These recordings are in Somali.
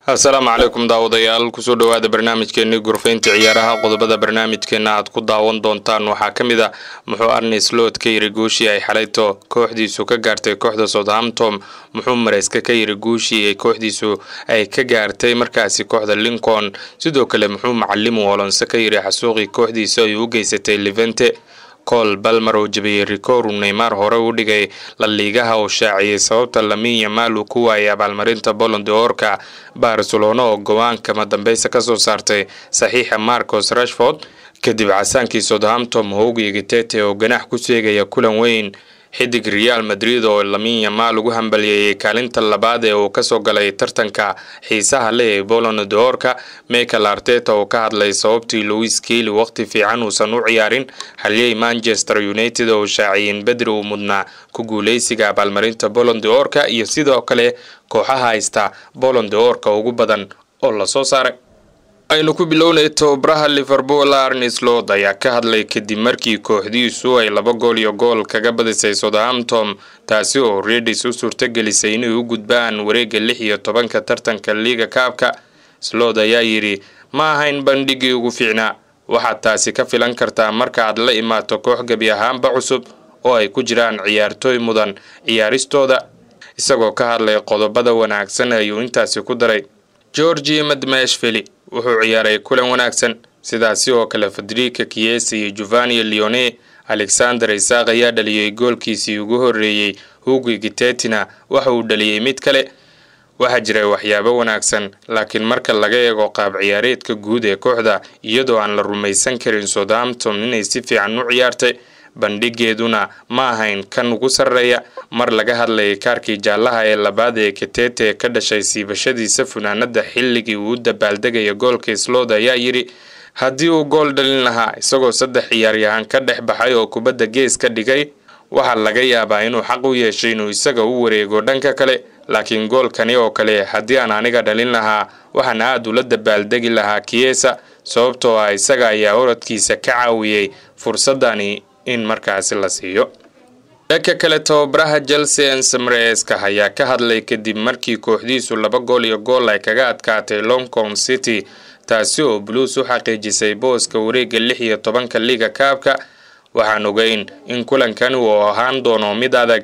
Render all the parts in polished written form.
Asalaamu calaykum daawadayaal, kusoo dhawaada barnaamijkeeni gurfaynta ciyaaraha. Qodobada barnaamijkeena aad ku daawan doontaan waxaa ka mid a: muxuu Arne Slot ka yiri guushii ay xalayto kooxdiisu ka gaartay kooxda Southampton? Muxuu Mareyska ka yiri guushii ay kooxdiisu ay ka gaartay markaasi kooxda Lincoln? Sidoo kale, muxuu macalimu Alonso ka yiri xasuuqii kooxdiisu ay u geysatay Levante? Cole Palmer oo jabiyey rikoor uu Neymar hore u dhigay, La Ligaha oo shaaciyey sababta Lamine Yamal uu ku waayay abaalmarinta Ballon d'Or-ka, Barcelona oo go-aan kama dambeysa kasoo saartay saxiixa Marcus Rashford kadib casaankii Southampton, Hougi Gitete oo ganax ku seegaya kulan weyn, xidig Real Madrid oo Lamine Yamal ugu hambalyeeyey kaalinta labaad ee uu kasoo galay tartanka xiisaha leh ee Ballon d'Or-ka, Mikel Arteta oo ka hadlay sababtii Lewis Skelly waqti fiican uusan u ciyaarin, halyey Manchester United oo shaaciyay in Pedri uu mudnaa ku guuleysiga abaalmarinta Ballon d'Or-ka, iyo sidoo kale kooxaha haysta Ballon d'Or-ka ugu badan oo lasoo saaray. Aynu ku bilownay, tababaraha Liverpool Arne Slot ayaa ka hadlay kadib markii kooxdiisu ay 2 gool iyo gool kaga badisay Southampton, taasi oo Reds u suurtagelisay inay u gudbaan wareegga 16-ka tartanka Liiga Kaabka. Slot ayaa yidhi: "Ma ahayn bandhigii ugu fiicnaa. Waxaad taasi ka filan kartaa marka aad la imaato koox gebi ahaanba cusub oo ay ku jiraan ciyaartooy mudan ciyaaristooda." Isagoo ka hadlay qodobada wanaagsan ayuu intaasi ku daray: "Giorgi Mamardashvili wuxuu ciyaaray kulan wanaagsan, sidaasi oo kale Federico Chiesa iyo Giovanni Leoni. Alexander Isak ayaa dhaliyey goolkiisii ugu horreeyey, Hugo Ekitike-na waxa uu dhaliyey mid kale. Waxaa jiray waxyaabo wanaagsan, laakiin marka laga eego qaab ciyaareedka guud ee kooxda, iyadoo aan la rumaysan karin Southampton inay si fiican u ciyaartay, bandhigeeduna ma ahayn kan ugu sarreeya." Mar laga hadlayay kaarkii jaallaha ee labaad ee Ekitike ka dhashay siibashadiisa funaanada xilligii uu u dabaaldegaya goolka, Slot ayaa yidhi: "Haddii uu gool dhalin lahaa isagoo saddex ciyaaryahan ka dhex baxay oo kubadda gees ka dhigay, waxaa laga yaabaa inuu xaq u yeeshay inuu isaga u wareego dhanka kale. Laakiin goolkani oo kale haddii aan aniga dhalin lahaa, waxaan aad ula dabaaldegi lahaa Chiesa, sababtoo ah isaga ayaa orodkiisa ka caawiyey fursadani in markaasi la siiyo." Dhanka kale, tababaraha Chelsea Enzo Maresca ayaa ka hadlay kadib markii kooxdiisu 2 gool iyo gool ay kaga adkaatay Lincoln City, taasi oo Blues u xaqiijisay booska wareegga 16-ka Liiga Kaabka. "Waxaan ogeyn in kulankan uu ahaan doono mid adag.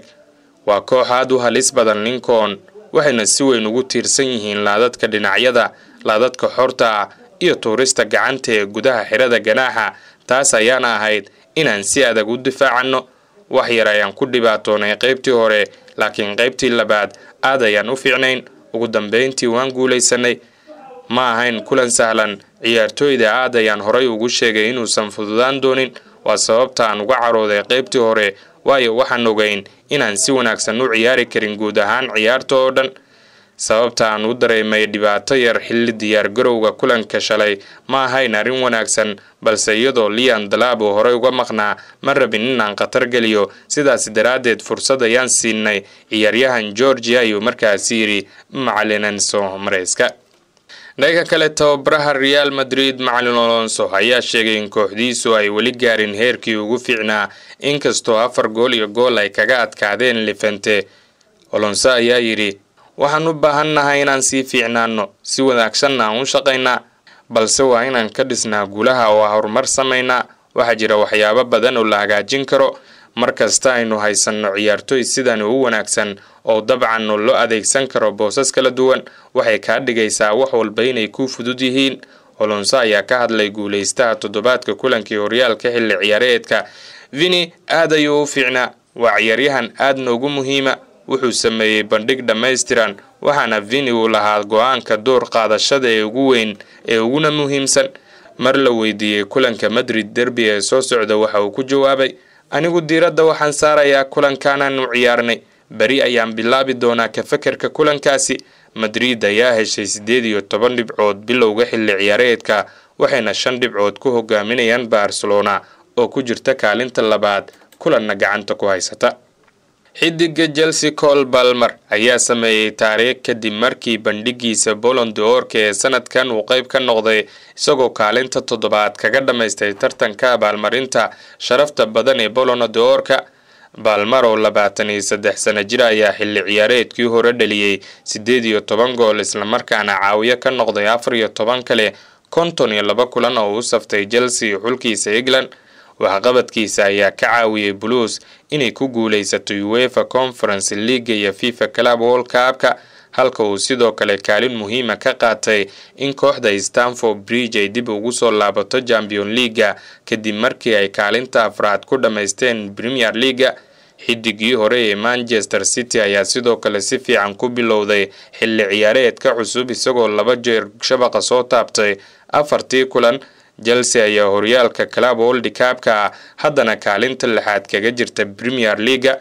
Waa koox aad u halis badan Lincoln, waxayna si weyn ugu tiirsan yihiin laadadka dhinacyada, laadadka xorta ah iyo tuurista gacanta ee gudaha xirada ganaaxa. Taas ayaana ahayd inaan si adag u difaacanno. Wax yar ayaan ku dhibaatoonay qaybtii hore, laakiin qaybtii labaad aad ayaan u fiicnayn. Ugu dambeyntii waan guulaysanay. Ma ahayn kulan sahlan. Ciyaartooyda aad ayaan horay ugu sheegay inuusan fududaan doonin. Waa sababta aan uga carooday qaybtii hore, waayo waxaan ogeyn inaan si wanaagsan u ciyaari karin guud ahaan ciyaarta oo dhan. Sababta aan u dareemay dhibaato yar xilli diyaar garowga kulanka shalay ma ahayn arrin wanaagsan, balse iyadoo Liam Delap uu horey uga maqnaa, ma rabin inaan khatar geliyo. Sidaas daraaddeed fursad ayaan siinay ciyaaryahan Georgia," ayuu markaasi yidhi macalin Enzo Maresca. Dhanka kale, tababaraha Real Madrid macalin Alonso ayaa sheegay in kooxdiisu ay weli gaarin heerkii ugu fiicnaa, inkastoo 4 gool iyo gool ay kaga adkaadeen Levante. Alonso ayaa yidhi: "Waxaan u baahannahay inaan sii fiicnaano, si wanaagsanna aan u shaqaynaa, balse waa inaan ka dhisnaa guulaha oo horumar samaynaa. Waxaa jira waxyaabo badan oo la hagaajin karo. Mar kasta aynu haysanno ciyaartoy sidan u wanaagsan oo dabcan loo adeegsan karo boosas kala duwan, waxay kaa dhigaysaa wax walba inay ku fudud yihiin." Alonso ayaa ka hadlay guuleystaha toddobaadka kulankii horyaalka xilli ciyaareedka: "Vini aad ayuu u fiicnaa. Waa ciyaaryahan aad noogu muhiima. Wuxuu sameeyey bandhig dhammaystiran, waxaana Vini uu lahaa go-aanka door qaadashada ee ugu weyn ee uguna muhiimsan." Mar la weydiiyey kulanka Madrid derby ee soo socda, waxa uu ku jawaabay: "Anigu diiradda waxaan saarayaa kulankaanaanu ciyaarnay. Beri ayaan bilaabi doonaa ka fekerka kulankaasi." Madrid ayaa heshay 18 dhibcood bilowga xilli ciyaareedka, waxayna 5 dhibcood ku hogaaminayaan Barcelona oo ku jirta kaalinta labaad, kulanna gacanta ku haysata. Xidiga Chelsea Cole Palmer ayaa sameeyey taariikh kadib markii bandhigiisa Ballon d'Or-ka ee sanadkan uu qeyb ka noqday, isagoo kaalinta toddobaad kaga dhamaystay tartanka abaalmarinta sharafta badan ee Ballon d'Or-ka. Palmer oo 23 sano jir ayaa xilli ciyaareedkii hore dhaliyey 18 gool, islamarkaana caawiye ka noqday 14 kale 52 kulan oo u saftay Chelsea xulkiisa England. Waxqabadkiisa ayaa ka caawiyey Blues inay ku guuleysato UEFA Conference League iyo FIFA Club World Cup-ka, halka uu sidoo kale kaalin muhiima ka qaatay in kooxda Stamford Bridge ay dib ugu soo laabato Champion League kadib markii ay kaalinta afraad ku dhammaysteen Premier League. Xidigii hore ee Manchester City ayaa sidoo kale si fiican ku bilowday xilli ciyaareedka cusub, isagoo 2 jeer shabaqa soo taabtay 4tii kulan. Chelsea ayaa horyaalka Club World Cup-ka haddana kaalinta 6aad kaga jirta Premier League.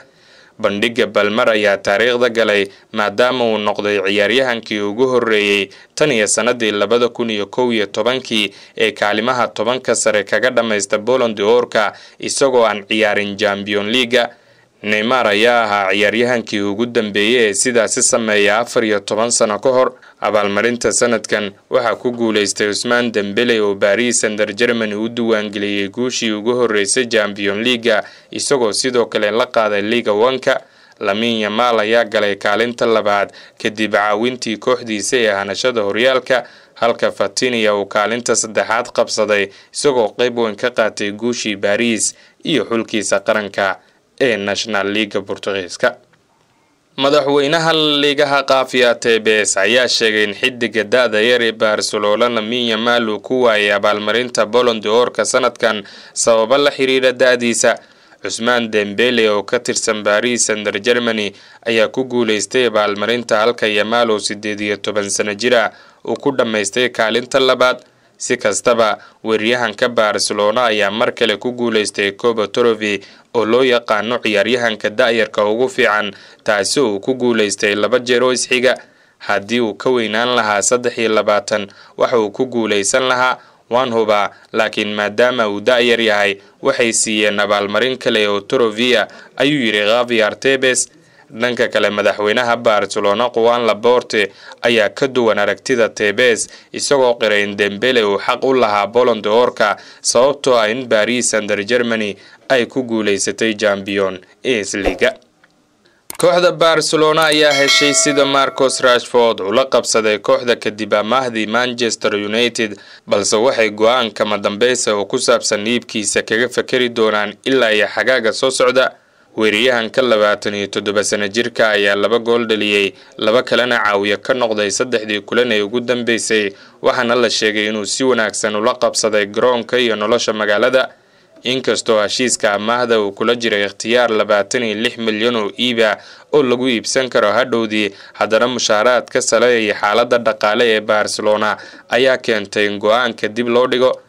Bandhiga Palmer ayaa taariikhda galay maadaama uu noqday ciyaaryahankii ugu horreeyey tan iyo sanadii 2011kii ee kaalimaha 10ka sare kaga dhammaysta Ballon d'Or-ka isagoo aan ciyaarin Champion League. Neymar ayaa ahaa ciyaaryahankii ugu dambeeyey ee sidaasi sameeya 14 sano ka hor. Abaalmarinta sanadkan waxaa ku guuleystay Ousmane Dembele oo Paris Saint-Germain u diiwaangeliyey guushii ugu horreysay Champion League, isagoo sidoo kale la qaaday Liga 1-ka. Lamine Yamal ayaa galay kaalinta labaad kadib caawintii kooxdiisa ee hanashada horyaalka, halka Vitinha uu kaalinta saddexaad qabsaday isagoo qayb weyn ka qaatay guushii Paris iyo xulkiisa qaranka ee National League Portugiiska. Madaxweynaha liigaha Javier Tebes ayaa sheegay in xidiga da'da yar ee Barcelona Lamine Yamal uu ku waayay abaalmarinta Ballon d'Or-ka sanadkan sababo la xiriira da'diisa. Ousmane Dembele oo ka tirsan Paris Saint-Germain ayaa ku guuleystay abaalmarinta, halka Yamal oo 18 sano jir ah uu ku dhammaystay kaalinta labaad. Si kastaba, weeraryahanka Barcelona ayaa mar kale ku guuleystay Kopa Trophy oo loo yaqaano ciyaaryahanka da'yarka ugu fiican, taasi uu ku guuleystay 2 jeer oo isxiga. Haddii uu ka weynaan lahaa 23 waxa uu ku guuleysan lahaa, waan hubaa, laakiin maadaama uu da'yar yahay waxay siiyeen abaalmarin kale oo Trophy ayuu yiri Javier Tebes. Dhanka kale, madaxweynaha Barcelona Juan Laporte ayaa ka duwan aragtida Tebes, isagoo qiray in Dembele uu xaq u lahaa Ballon d'Or-ka sababtoo ah in Paris Saint-Germain ay ku guuleysatay Champions League. Kooxda Barcelona ayaa heshay sida Marcus Rashford ula qabsaday kooxda kadib amaahdii Manchester United, balse waxay go'aan kama dambeysa oo ku saabsan iibkiisa kaga fakari doonaan ilaa iyo xagaaga soo socda. Weeraryahanka 27 sano jirka ayaa 2 gool dhaliyey, 2 kalena caawiye ka noqday 3dii kulan ee ugu dambeysay, waxaana la sheegay inuu si wanaagsan ula qabsaday garoonka iyo nolosha magaalada. Inkastoo heshiiska amaahda uu kula jiray ikhtiyaar 26 milyan oo iiba oo lagu iibsan karo hadhowdii, haddana mushaaraadka sare iyo xaaladda dhaqaale ee Barcelona ayaa keentay in go'aanka dib loo dhigo.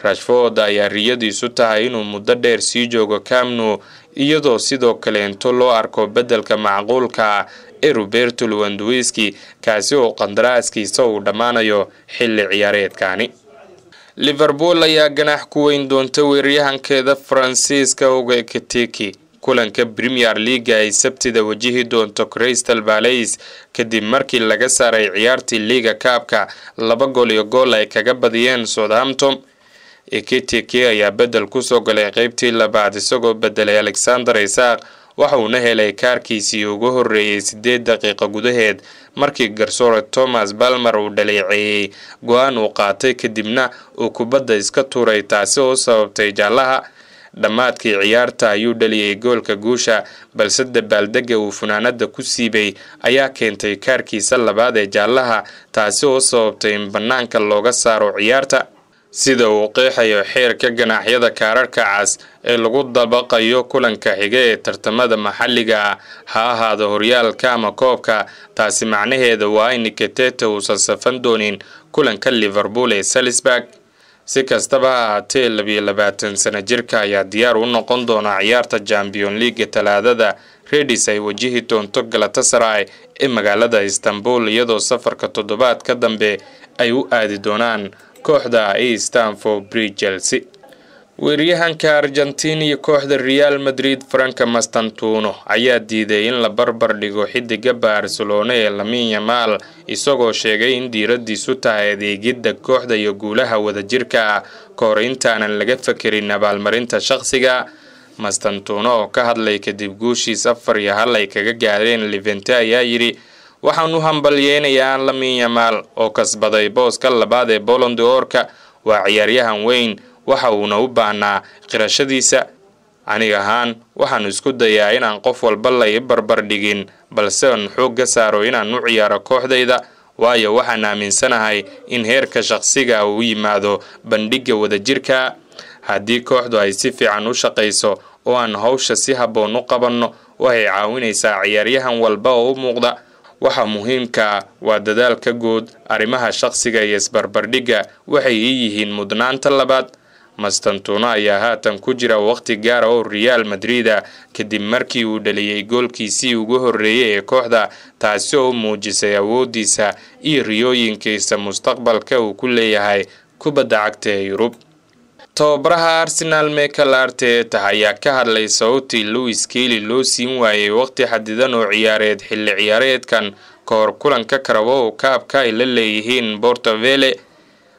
Rashford ayaa riyadiisu tahay inuu muddo dheer sii joogo Camp Nou, iyadoo sidoo kaleento loo arko beddelka macquulka ee Roberto Lewandowski, kaasi oo qandaraaskiisa uu dhammaanayo xilli ciyaareedkani. Liverpool ayaa ganax ku weyn doonta weeraryahankeeda Faransiiska Hugo Ekitike kulanka Premier League ay Sabtida wajihi doonto Crystal Palace kadib markii laga saaray ciyaartii Liga Cup-ka 2-1 ay kaga badiyeen Southampton. Ekitike ayaa bedel kusoo galay qeybtii labaad isagoo bedelay Alexander Isak, waxa uuna helay kaarkiisii ugu horreeyey 8 daqiiqo gudaheed markii garsoore Thomas Palmer uu dhaleeceeyey go'aan uu qaatay kadibna uu kubadda iska tuuray, taasi oo sababtay jaallaha. Dhammaadkii ciyaarta ayuu dhaliyey goolka guusha, balse dabaaldega uu funaanada ku siibay ayaa keentay kaarkiisa labaad ee jaallaha, taasi oo sababtay in bannaanka looga saaro ciyaarta. Sida uu qeexayo xeerka ganaaxyada kaararka cas ee lagu dabaqayo kulanka xiga ee tartamada maxalliga ah, ha ahaado horyaalka ama koobka, taasi macnaheeda waa in Ekitike uusan safan doonin kulanka Liverpool ee Salzburg. Si kastaba ha ahaatee, 22 sano jirka ayaa diyaar u noqon doona ciyaarta Champions League Talaadada Reds ay wajihi doonto Galatasaray ee magaalada Istanbul, iyadoo safarka toddobaadka dambe ay u aadi doonaan kooxda Stamford Bridge Chelsea. Weeraryahanka Argentina iyo kooxda Real Madrid Franco Mastantuono ayaa diiday in la barbar dhigo xidiga Barcelona ee Lamine Yamal, isagoo sheegay in diiradiisu tahay adeegidda kooxda iyo guulaha wadajirka ah ka hor intaanan laga fakerin abaalmarinta shakhsiga. Mastantuono oo ka hadlay kadib guushiis 4-1 ay kaga gaareen Levante ayaa yidhi: "Waxaan u hambalyeynayaa Lamine Yamal oo kasbaday booska labaad ee Ballon d'Or-ka. Waa ciyaaryahan weyn, waxa uuna u baahnaa qirashadiisa. Aniga ahaan waxaan isku dayaa inaan qof walba la ii barbar dhigin, balse aan xoogga saaro inaan u ciyaaro kooxdayda, waayo waxaan aaminsanahay in heerka shaqsiga uu yimaado bandhigga wadajirka. Haddii kooxdu ay si fiican u shaqayso oo aan hawsha si habboon u qabanno, waxay caawinaysaa ciyaaryahan walba oo u muuqda. Waxa muhiimka waa dadaalka guud. Arrimaha shaqsiga iyo isbarbardhigga waxay ii yihiin mudnaanta labaad." Mastantuono ayaa haatan ku jira waqti gaara oo Real Madrid kadib markii uu dhaliyey goolkiisii ugu horreeyay ee kooxda, taasi oo muujisay awoodiisa iyo riyooyinkiisa mustaqbalka uu ku leeyahay kubadda cagta ee Yurub. Tababaraha Arsenal Mikel Arteta ayaa ka hadlay sababtii Lewis Skelly loo siin waayay waqti xadidan oo ciyaareed xilli ciyaareedkan ka hor kulanka Carabao Cup-ka ay la leeyihiin Porto Vale.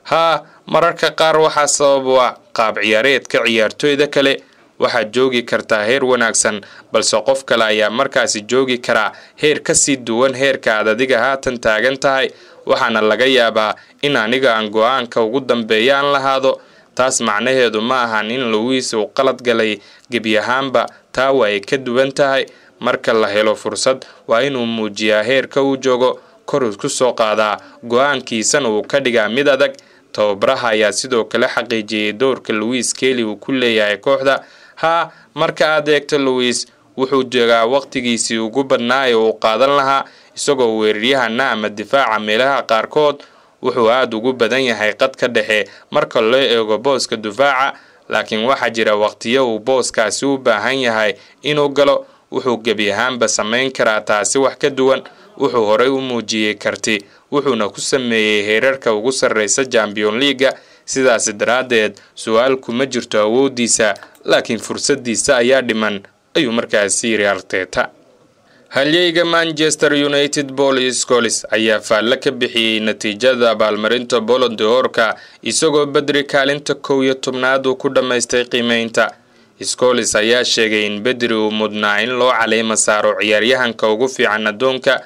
"Haa, mararka qaar waxaa sabab u ah qaab ciyaareedka ciyaartoyda kale. Waxaad joogi kartaa heer wanaagsan, balse qof kale ayaa markaasi joogi karaa heer ka sii duwan heerka aad adiga haatan taagan tahay, waxaana laga yaabaa in aniga aan go-aanka ugu dambeeya aan lahaado. Taas macnaheedu ma ahan in Lewis uu qalad galay gebi ahaanba, taa waa ay ka duwan tahay. Marka la helo fursad, waa inuu muujiyaa heerka uu joogo, kor isku soo qaadaa, go-aankiisana uu ka dhigaa mid adag." Tababaraha ayaa sidoo kale xaqiijiyey doorka Lewis Skelly uu ku leeyahay kooxda. "Haa, marka aad eegto Lewis, wuxuu joogaa waqtigiisii ugu badnaa ee uu qaadan lahaa, isagoo weeraryahana ama difaaca meelaha qaarkood. Wuxuu aada ugu badan yahay qadka dhexe marka loo eego booska difaaca, laakiin waxaa jira waqtiyo uu booskaasi u baahan yahay inuu galo. Wuxuu gebi ahaanba samayn karaa taasi wax ka duwan. Wuxuu horey u muujiyey karti, wuxuuna ku sameeyey heerarka ugu sarreysa Champion League-ga. Sidaasi daraaddeed su-aal kuma jirto awoodiisa, laakiin fursadiisa ayaa dhiman," ayuu markaasi yiri Arteta. Halyeyga Manchester United Paul Scholes ayaa faallo ka bixiyey natiijada abaalmarinta Ballon d'Or-ka, isagoo Pedri kaalinta 11aad uu ku dhammaystay qiimeynta. Scholes ayaa sheegay in Pedri uu mudnaa in loo caleema saaro ciyaaryahanka ugu fiican adduunka.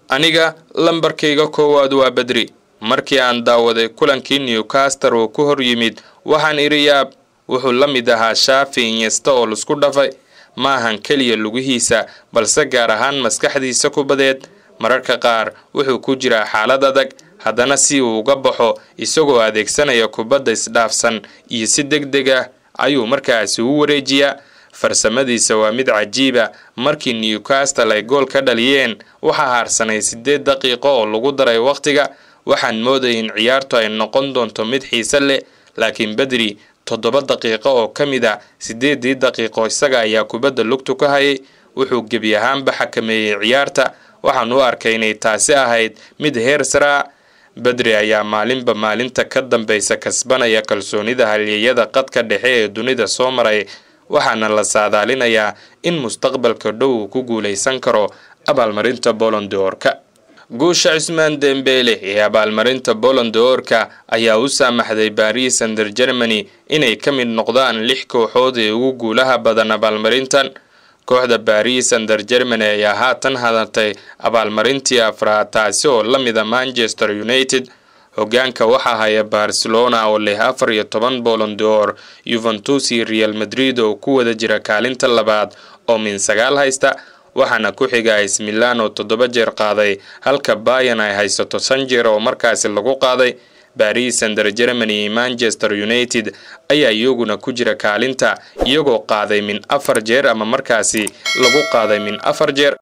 "Aniga lambarkayga koowaad waa Pedri. Markii aan daawaday kulankii Newcastle uu ku hor yimid, waxaan iri yaab, wuxuu la mid ahaa Xavi, Iniesta oo laisku dhafay. Maahan keliya lugihiisa, balse gaar ahaan maskaxdiisa kubadeed. Mararka qaar wuxuu ku jiraa xaalad adag, haddana si uu uga baxo isagoo adeegsanaya kubadda isdhaafsan iyo si deg deg ah ayuu markaasi u wareejiyaa. Farsamadiisa waa mid cajiiba. Markii Newcastle ay gool ka dhaliyeen, waxaa haarsanay 8 daqiiqo oo lagu daray waqtiga. Waxaan moodayay in ciyaartu ay noqon doonto mid xiise leh, laakiin Pedri 7 daqiiqo oo ka mid a 8dii daqiiqo isaga ayaa kubadda lugtu ka hayay. Wuxuu gebi ahaanba xakameeyey ciyaarta. Waxaan u arkay inay taasi ahayd mid heer saraa." Pedri ayaa maalinba maalinta ka dambeysa kasbanaya kalsoonida halyeeyada qadka dhexe ee dunida soo maray, waxaana la saadaalinayaa in mustaqbalka dhow uu ku guuleysan karo abaalmarinta Ballon d'Or-ka. Guusha Cusmaan Dembele ee abaalmarinta Ballon d'Or-ka ayaa u saamaxday Paris Saint-Germain inay ka mid noqdaan 6 kooxood ee ugu guulaha badan abaalmarintan. Kooxda Paris Saint-Germain ayaa haatan hadatay abaalmarintii afraad, taasi oo la mida Manchester United. Hogaanka waxaa haya Barcelona oo leh 14 Ballon d'Or, Juventus iyo Real Madrid oo ku wada jira kaalinta labaad oo min 9 haysta, waxaana ku xiga AC Milan oo 7 jeer qaaday, halka Bayern ay haysato 5 jeer oo markaasi lagu qaaday. Paris Saint-Germain iyo Manchester United ayaa iyaguna ku jira kaalinta, iyagoo qaaday min 4 jeer ama markaasi lagu qaaday min 4 jeer.